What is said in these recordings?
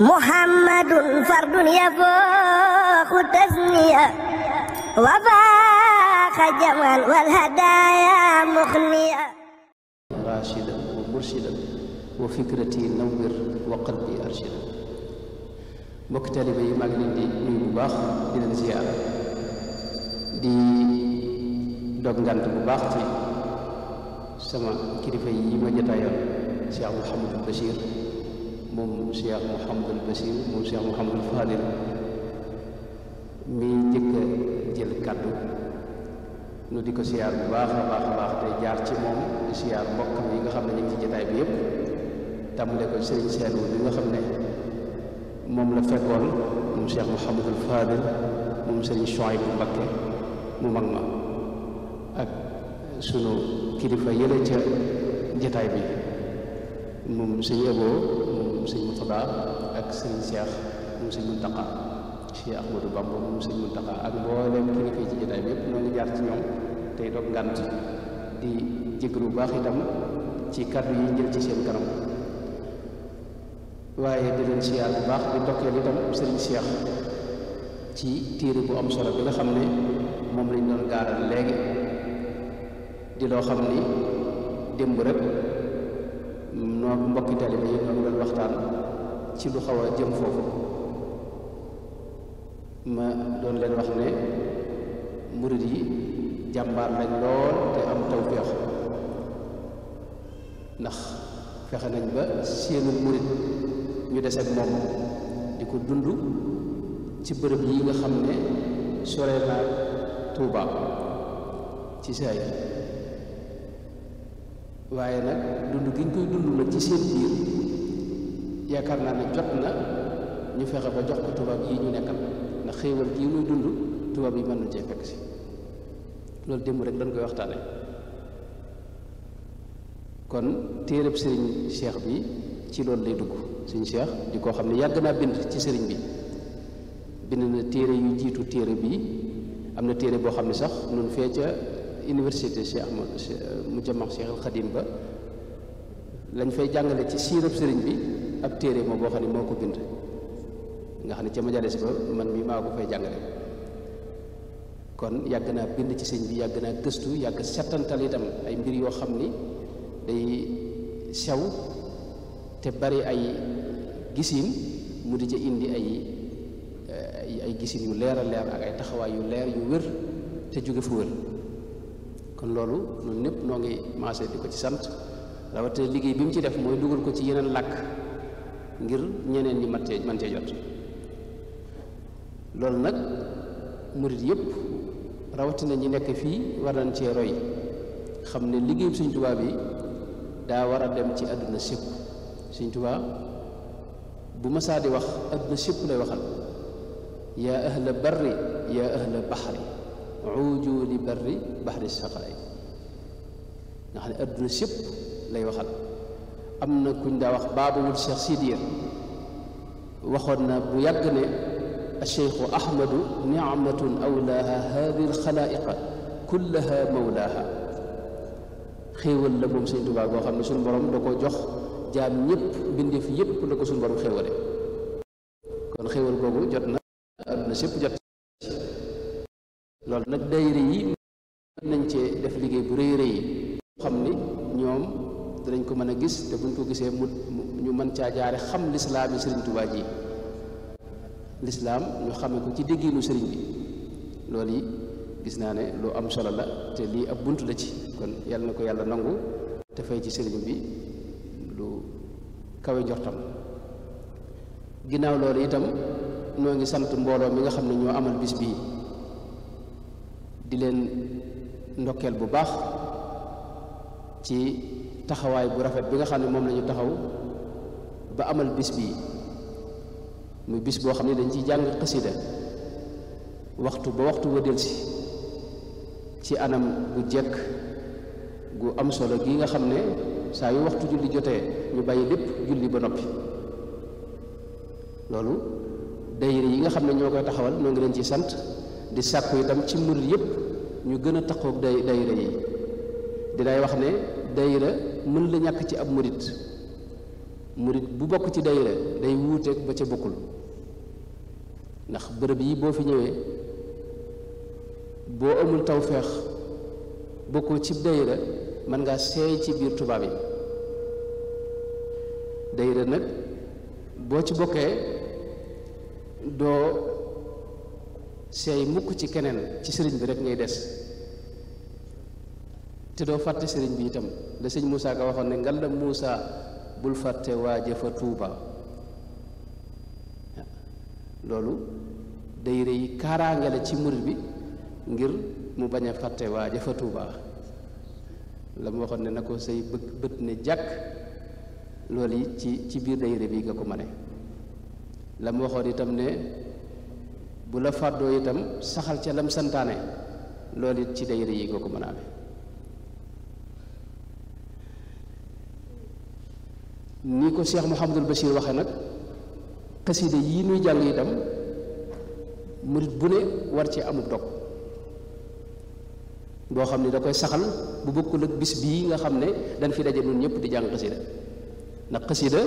muhammadun fardun yafooxu tasniya wa faaxa jaman wal hadaaya muxniya rashidan wa murshidan wa fikrati nawwir wa qalbi arshida. mbokki taalibe yi maa ngi leen di nuyu bu baax di leen ziyaara di dog ngant bu baax ci sama kilifa yi ma jotaayoon Cheikh Mouhamadul Bachir moom Cheikh Mouhamadul Bachir moom Cheikh Mouhamadul Fadil mi njëkk a jël kàddu nu di ko siyaar bu baax a baax a baax tey jaar ci moom di siyaar mbokkam yi nga xam ne ñu ngi ci jotaay bi yëpp tàmbale ko Serigne Saliou bi nga xam ne moom la fekkoon moom Cheikh Mouhamadul Fadil moom Serigne Chouaïbou Mbacké mu mag ma ak sunu kilifa yële ca jotaay bi moom sëñ Abo moom sëñ Murtada ak sëñ Cheikh moom sëñ Muntaqa Cheikh Ahmadou Bamba moom sëñ Muntaqa ak mboolem kilifa yi ci jotaay bi yëpp ñoo ngi jaar ci ñoom tey dog ngant di jégalu bu baax itam ci kàddu yi jël ci seen kanam waaye di leen siyaar bu baax di ndokkeel itam sëriñ Cheikh ci téere bu am solo bi nga xam ne moom lañ doon gaaral léegi di loo xam ni démb rek noo mbokki taalibe yi ñoo ngi doon waxtaan ci lu xaw a jëm foofu ma doon leen wax ne murid yi jàmbaar lañ lool te am tawfeex ndax fexe nañ ba seenu murid ñu des ak moom di ko dund ci bërëb yi nga xam ne sore na Tuuba ci saay waaye nag dund gi ñu koy dund nag ci seen biir yaakaar naa ne jot na ñu fexe ba jox ko tubaab yi ñu nekkal ndax xéewal gii muy dund tubaab yi mën na cee fekk si loolu démb rek dañ koy waxtaane kon téereb sëriñ Cheikh bi ci loolu lay dugg sëriñ Cheikh di koo xam ne yàgg naa bind ci sëriñ bi bind na téere yu jiitu téere bi am na téere boo xam ne sax nun fee ca université Cheikh mu jamax Cheikh al Xadim ba lañ fay jàngale ci siirab sëriñ bi ab téere moo boo xam ne moo ko bind nga xam ne ca majalis ba man mi maa ko fay jàngale kon yàgg naa bind ci sëñ bi yàgg naa gëstu yàgg settantal itam ay mbir yoo xam ni day sew te bari ay gisin mu di ca indi ay gisin yu leer a leer ak ay taxawaay yu leer yu wér te jóge fu wér kon loolu ñun ñëpp noo ngi maase di ko ci sant rawatina liggéey bi mu ci def mooy dugal ko ci yeneen làkk ngir ñeneen ñi man cee jot loolu nag murit yëpp rawatina ñi nekk fii war nañ cee roy xam ne liggéeyu Sëñ Tuubaa bi daa war a dem ci àdduna sépp Sëñ Tuubaa bu masaa di wax àdduna sépp lay waxal yaa ahla barri yaa ahla baxri uju li barri baxri saqaay nga xam ne àdduna sépp lay waxal am na kuñ daa wax baabawul Cheikh Sidiya waxoon na bu yàgg ne acheikhu ahmadu nicmatun awlaaha hadi alxalaa'iqa kullaha mawlaaha xéewal la moom Sëñ Tuubaa boo xam ne suñu borom da ko jox jaam ñëpp mbindeef yëpp la ko suñu borom xéewale kon xéewal googu jot na àdduna sépp jot loolu nag daayira yi mën nañ cee def liggéey bu rëy rëy xam ni ñoom dinañ ko mën a gis te buñ ko gisee ñu mën caa jaare xam lislaam yi Sëriñ Tuubaa ji lislaam ñu xamee ko ci dégginu sëriñ bi loolu yi gis naa ne lu am solo la te lii ab bunt la ci kon yàlla na ko yàlla nangu te fay ci sëriñ bi lu kawe jortam ginnaaw loolu itam noo ngi sant mbooloo mi nga xam ne ñoo amal bis bii di leen ndokkeel bu baax ci taxawaay bu rafet bi nga xam ne moom la ñu taxaw ba amal bis bii muy bis boo xam ne dañ ciy jàng xasida waxtu ba waxtu wa delsi ci anam bu jekk gu am solo gi nga xam ne saa yu waxtu julli jotee ñu bàyyi lépp julli ba noppi loolu daayira yi nga xam ne ñoo koy taxawal ñoo ngi leen ci sant di sàkku itam ci murid yépp ñu gën a taxaw ak daayira yi dinay wax ne daayira mën la ñàkk ci ab murid murit bu bokk ci dayra day wuuteeg ba ca bokkul ndax bërëb yi boo fi ñëwee boo amul tawfeex bokkoo ci dayra mën ngaa seey ci biir tubaab yi dayra nag boo ci bokkee doo seey mukk ci keneen ci sëriñ bi rek ngay des te doo fàtte sëriñ bi itam la sëñ Moussa Ka waxoon ne ngal la Moussa bul fàtte waaja fa Tuuba loolu dayra yi kaaraange la ci murit bi ngir mu bañ a fàtte waaja fa Tuuba la mu waxoon ne na ko say bët ne jàkk loolu yi ci biir dayra bi nga ko mane la mu waxoon itam ne bu la fàddoo itam saxal ca lam santaane loolu it ci dayra yi nga ko mën a amee ni ko Cheikh Mouhamadul Bachir waxe nag xasida yii nuy jàng itam murit bu ne war ci amub dog boo xam ne da koy saxal bu bokkul ak bis bii nga xam ne dañ fi daje nun ñëpp di jàng xasida ndax xasida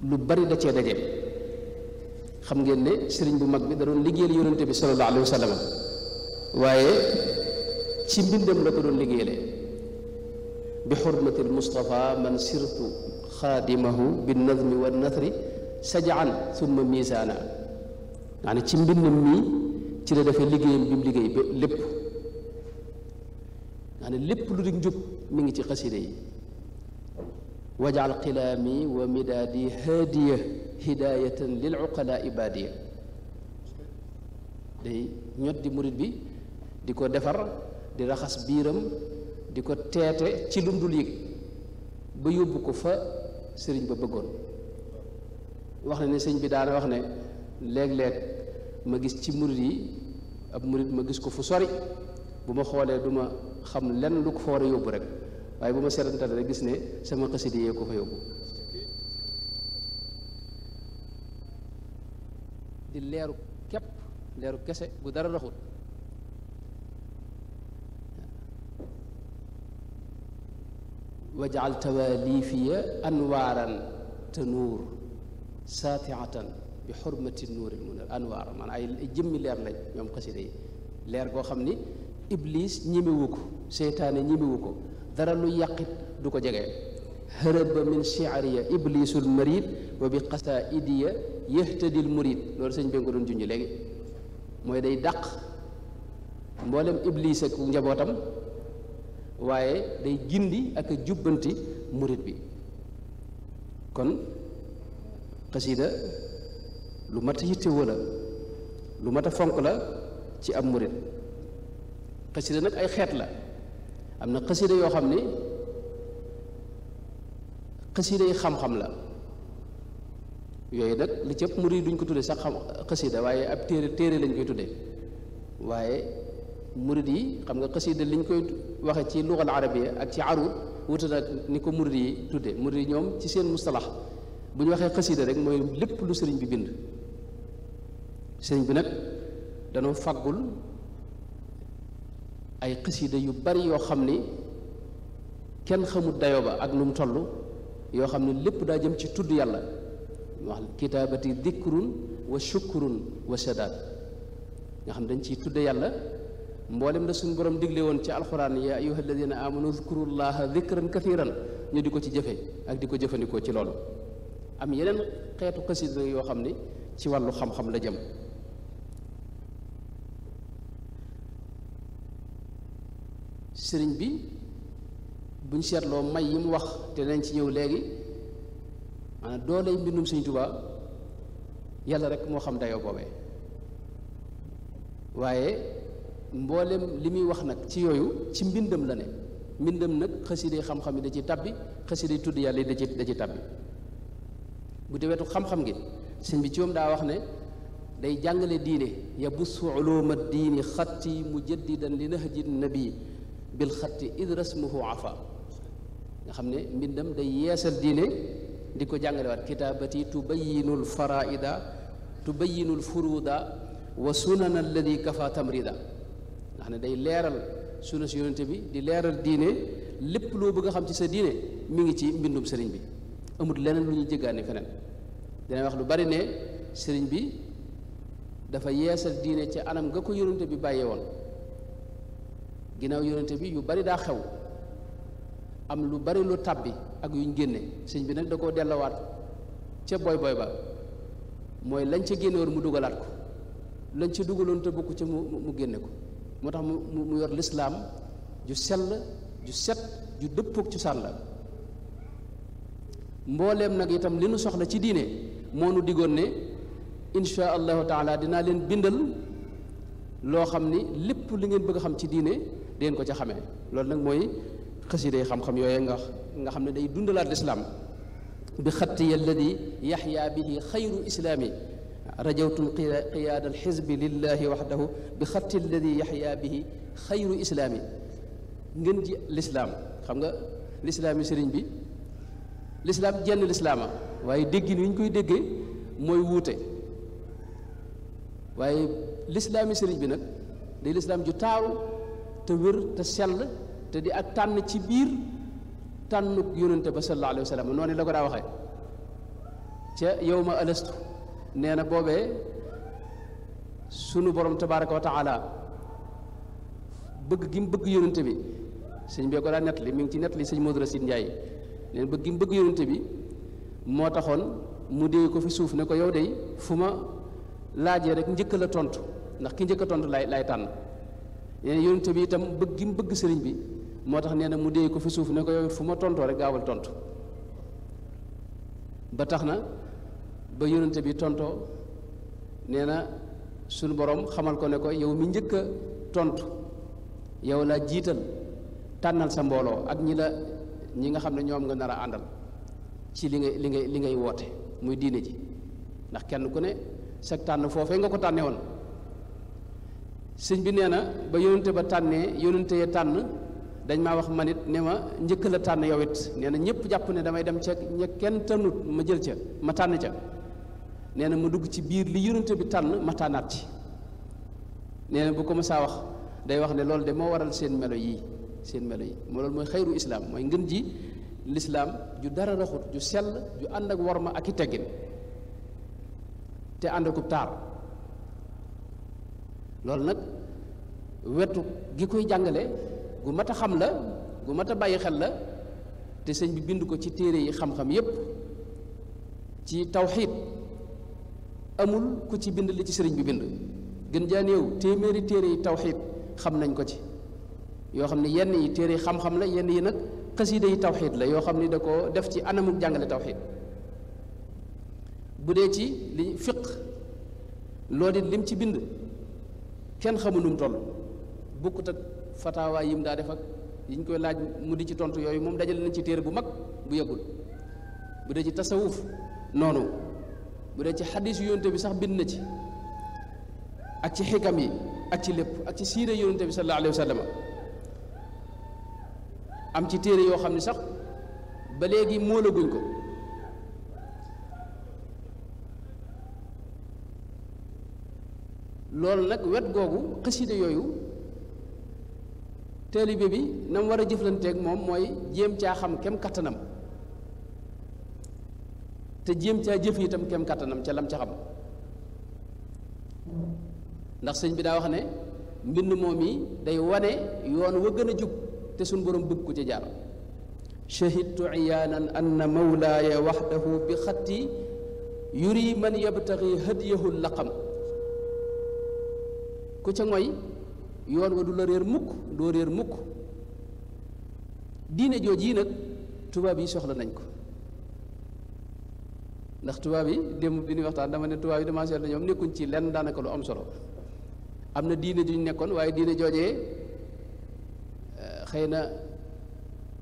lu bari da cee daje xam ngeen ne sëriñ bu mag bi da doon liggéeyal yonente bi sallallahu alayhi wa sallam waaye ci mbindam la ko doon liggéeyale bi xurmati almustafa man sirtu xaadimahu binnadmi wa nathri sajaan summa misaana maanaam ci mbindam mii ci la defee liggéeyam bi mu liggéey ba lépp maanaam lépp lu di njub mi ngi ci xasida yi wajal qilaami wa midaadi haadiya hidaayatan lil uqalaa ibaadiya day ñot di murit bi di ko defar di raxas biiram di ko teete ci lum dul yëg ba yóbbu ko fa sëriñ ba bëggoon wax na ne sëñ bi daana wax ne léeg-léeg ma gis ci murit yi ab murit ma gis ko fu sori bu ma xoolee du ma xam lenn lu ko fa war a yóbbu rek waaye bu ma seetantal rek gis ne sama xasida yee ko fa yóbbu di leeru képp leeru kese bu dara raxut wajaal tawaalifiya anwaaran tanuur saatiatan bi xurmati nuuril munir anwaar maanaam ay jëmmi leer lañ ñoom xasida yi leer goo xam ni iblis ñemewu ko seytaane ñemewu ko dara lu yàqit du ko jege hërëba min shi'riya iblisul marid wa bi qasaidiya yahtadil murid loolu sëñ bi nga ko doon junj léegi mooy day dàq mboolem iblis ak njabootam waaye day gindi ak a jubbanti murid bi kon xasida lu mat a yittewoo la lu mat a fonk la ci ab murid xasida nag ay xeet la am na xasida yoo xam ni xasida yi xam-xam la yooyu nag li ci ëpp murid duñ ko tudde sax xam xasida waaye ab téere lañ koy tudde waaye murid yi xam nga xasida liñ koy waxe ci lugal arabiya ak ci arud wuute nag ni ko murid yi tudde murid yi ñoom ci seen mustalax bu ñu waxee xasida rek mooy lépp lu sëriñ bi bind sëriñ bi nag danoo faggul ay xasida yu bari yoo xam ni kenn xamul dayo ba ak nu mu toll yoo xam ne lépp daa jëm ci tudd yàlla wax kitaabati dikrun wa shukrun wa sadaat nga xam dañ ciy tudde yàlla mboolem da suñu borom digle woon ci alxuraan ya ayyuha alladina amanu dhkurullaha dhikran kathiran ñu di ko ci jëfe ak di ko jëfandikoo ci loolu am yeneen xeetu xasida yoo xam ni ci wàllu xam-xam la jëm sëriñ bi buñ seetloo may yi mu wax te nañ ci ñëw léegi maanaam dooley mbindum Sëriñ Tuubaa yàlla rek moo xam dayoo boobee waaye mboolem li muy wax nag ci yooyu ci mbindam la ne mbindam nag xasida xam-xam yi da ci tabbi xasida tudd yàlla yi da ci tabbi bu dee wetu xam-xam gi sëñ bi ci moom daa wax ne day jàngale diine yabussu uluma diini xatti mujaddidan li nahji nabi bil xatti id rasmuhu afa nga xam ne mbindam day yeesal diine di ko jàngale waat kitaabati tubayinul faraida tubayinul furuda wa sunana alladi kafa tamrida nga xam ne day leeral sunna si yonente bi di leeral diine lépp loo bëgg a xam ci sa diine mi ngi ci mbindum sëriñ bi amul leneen lu ñuy jéggaane feneen. dina wax lu bari ne sëriñ bi dafa yeesal diine ci anam nga ko yonente bi bàyyee woon ginnaaw yonente bi yu bari daa xew am lu bari lu tàbbi ak yuñ génne sëriñ bi nag da koo dellawaat ca boy ba mooy lañ ca génne woon mu dugalaat ko lañ ca dugaloon te bokku ca mu génne ko moo tax mu yor lislaam ju sell ju set ju dëppook ci sàll la mbooleem nag itam li nu soxla ci diine moo nu digoon ne insha allahu taala dinaa leen bindal loo xam ni lépp li ngeen bëgg a xam ci diine deen ko ca xamee loolu nag mooy xasida xam-xam yooye nga xam ne day dundalaat lislaam bi xatti alladi yaxyaa bihi xayru islaami rajawtum qiyaada alxizbi lillahi waxdahu bi xatti alladi yaxyaa bihi xayru islaami ngeen ji lislaam xam nga lislaam yi sëriñ bi lislaam jenn lislaama waaye déggin wi ñu koy déggee mooy wuute waaye lislaam yi sëriñ bi nag day lislaam ju taaru te wér te sell te di ak tànn ci biir tànnuk yónnante ba sallallahu alayhi wa sallam noonu la ko daa waxee ca yawma alastu nee na boobee sunu borom tabaraka wa taala bëgg gi mu bëgg yónnante bi sëñ bee ko daa nettali mi ngi ci nettali sëñ Modou Racine Ndiaye neen bëgg gi mu bëgg yónnante bi moo taxoon mu dee ko fi suuf ne ko yow day fu ma laajee rek njëkk la tontu ndax ki njëkk a tontu lay tànn nee na yónnante bi itam bëgg gi mu bëgg sëriñ bi moo tax nee na mu dee ko fi suuf ne ko yow fu ma tontoo rek gaawal tontu ba tax na ba yónnante bi tontoo nee na sunu borom xamal ko ne ko yow mi njëkk a tontu yow laa jiital tànnal sa mbooloo ak ñi nga xam ne ñoom nga nar a àndal ci li ngay woote muy diine ji ndax kenn ku ne sag tànn foofee nga ko tànne woon sëñ bi nee na ba yónnante ba tànnee yónnante ya tànn dañ maa wax man it ne ma njëkk la tànn yow it nee na ñëpp jàpp ne damay dem ca ña kenn tànnut ma jël ca ma tànn ca nee na ma dugg ci biir li yónnante bi tànn ma tànnaat ci nee na bu ko ma saa wax day wax ne loolu de moo waral seen melo yi moo loolu mooy xayru islaam mooy ngën ji lislaam ju dara raxut ju sell ju ànd ak worma ak i teggin te ànd akub taar loolu nag wetu gi koy jàngale gu mat a xam la gu mat a bàyyi xel la te sëñ bi bind ko ci téere yi xam-xam yépp ci tawxiid amul ku ci bind li ci sëriñ bi bind gën jaa néew téeméeri téere yi tawxiid xam nañ ko ci yoo xam ne yenn yi téere yi xam-xam la yenn yi nag xasida yi tawxiid la yoo xam ne da ko def ci anamuk jàngale tawxiid bu dee ci li fiq loolu it lim ci bind kenn xamul nu mu toll bokkut ak fatawaa yim daa def ak yi ñu koy laaj mu di ci tontu yooyu moom dajale nañ ci téere bu mag bu yëgul bu dee ci tasawuf noonu bu dee ci xadis yu yonte bi sax bind na ci ak ci xikam yi ak ci lépp ak ci siire yonte bi sallallahu alayhi wa sallam am ci téere yoo xam ne sax ba léegi moolaguñ ko loolu nag wet googu xasida yooyu taalibe bi na mu war a jëflanteeg moom mooy jéem caa xam kem kattanam te jéem caa jëf itam kem kattanam ca lam ca xam ndax sëñ bi daa wax ne mbind moom yi day wane yoon wa gën a jub te suñ borom bëgg ko ci jaar shahidtu iyaanan anna mawlaaya waxdahu bi xatti yuri man yabtaxi hadiyahu laqam ku ca ngoy yoon wa du la réer mukk doo réer mukk diine jooj yi nag tubaab yi soxla nañ ko ndax tubaab yi démb bi ñuy waxtaan dama ne tubaab yi dama seetlu ñoom nekkuñ ci lenn daanaka lu am solo am na diine juñ nekkoon waaye diine joojee xëy na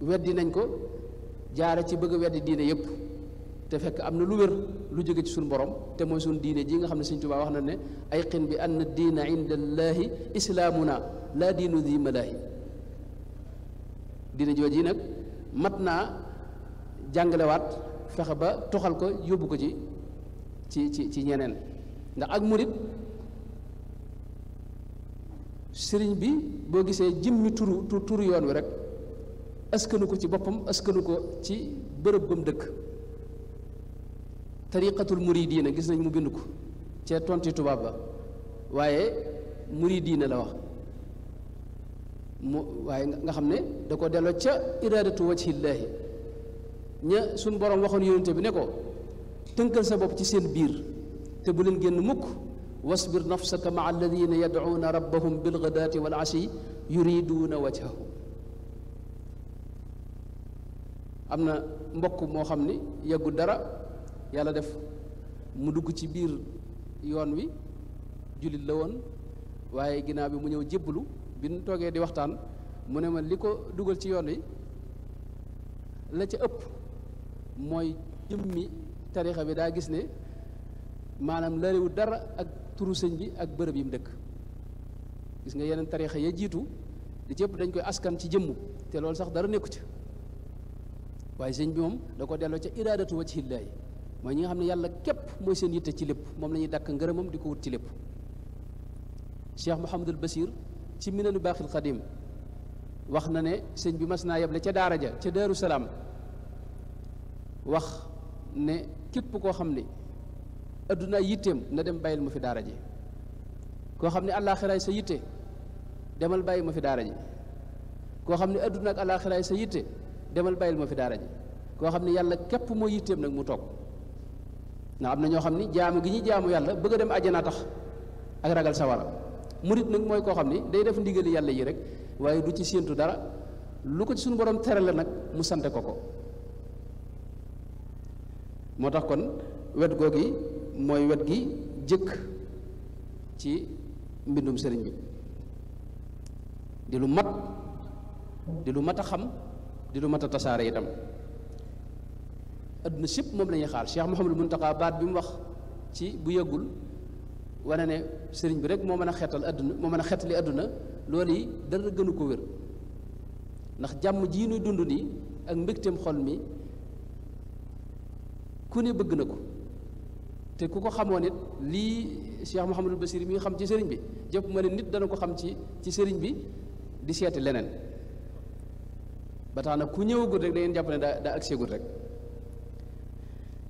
weddi nañ ko jaare ci bëgg a weddi diine yépp te fekk am na lu wér lu jóge ci suñu borom te mooy suñu diine ji nga xam ne Sëñ Tuubaa wax na ne ay qin bi anna diina inda allaahi islaamuna laa diinu di malaahi diine jooji nag mat naa jàngalewaat fexe ba toxal ko yóbbu ko ci ñeneen ndax ak murit sëriñ bi boo gisee jëmmi turu yoon wi rek askanu ko ci boppam askanu ko ci bërëb bam dëkk tariqatul muridiina gis nañ mu bind ko ca tonti tubaab ba waaye muridiina la wax waaye nga xam ne da ko delloo ca iradatu wajhillaahi ña suñ borom waxoon yonente bi ne ko tënkal sa bopp ci seen biir te bu leen génn mukk wasbir nafsaka maa alladina yadcuuna rabbahum bilgadaati wal ashi yuriduuna wajhahu am na mbokk moo xam ni yeggu dara yàlla def mu dugg ci biir yoon wi jullit la woon waaye ginnaaw bi mu ñëw jébbalu bi ñu toogee di waxtaan mu ne ma li ko dugal ci yoon wi la ca ëpp mooy jëmmi tarixa bi daa gis ne maanaam lariwu dara ak turu sëñ bi ak bërëb yi mu dëkk gis nga yeneen tarixa ya jiitu li ci ëpp dañ koy askan ci jëmm te loolu sax dara nekku ci waaye sëñ bi moom da ko delloo ca iraadatu wajhillaahi mooy ñi nga xam ne yàlla képp mooy seen yitte ci lépp moom la ñuy dàkk ngërëmam di ko wut ci lépp Cheikh Mouhamadul Basir ci Minanu Baaxil Xadim wax na ne sëñ bi mas naa yeble ca daara ja ca Daaru Salaam wax ne képp koo xam ne adduna yitteem na dem bàyyil ma fi daara ji koo xam ne àllaaxiraay sa yitte demal bàyyi ma fi daara ji koo xam ne adduna ak àllaaxiraay sa yitte demal bàyyil ma fi daara ji koo xam ne yàlla képp moo yitteem nag mu toog ndax am na ñoo xam ni jaamu gi ñuy jaamu yàlla bëgg a dem àjjana tax ak ragal sawara murit nag mooy koo xam ni day def ndigali yàlla yi rek waaye du ci séentu dara lu ko ci suñu borom tere la nag mu sante ko ko moo tax kon wet googi mooy wet gi jëkk ci mbindum sëriñ bi di lu mat a xam di lu mat a tasaare itam adduna sépp moom la ñuy xaar Cheikh Mouhamadul Muntaqa baat bi mu wax ci bu yëggul wane ne sëriñ bi rek moo mën a xeetal adduna moo mën a xeetali adduna loolu yi dara gënu ko wér ndax jàmm jii nuy dund nii ak mbégteem xol mi ku ne bëgg na ko te ku ko xamoon it lii Cheikh Mouhamadul Basir mi nga xam ci sëriñ bi jëpp ma ne nit dana ko xam ci sëriñ bi di seeti leneen ba tax na ku ñëwagul rek da ngeen jàpp ne daa ak seegul rek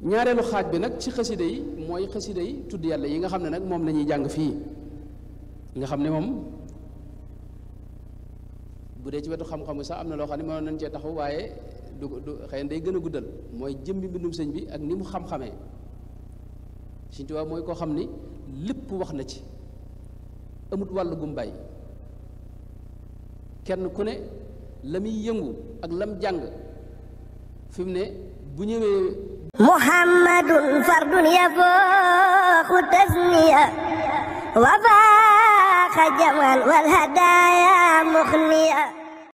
ñaareelu xaaj bi nag ci xasida yi mooy xasida yi tudd yàlla yi nga xam ne nag moom la ñuy jàng fii nga xam ne moom bu dee ci wetu xam-xam sax am na loo xam ne mënoon nañ cee taxaw waaye du xëy na day gën a guddal mooy jëmbi mbindum sëñ bi ak ni mu xam-xamee Sëñ Tuubaa mooy koo xam ni lépp wax na ci amut wàll gum bàyyi kenn ku ne la muy yëngu ak lam jàng fi mu ne bu ñëwee muhammadun fardun yafooxu tasniya wa faaxa jamal wal hadaaya muxniya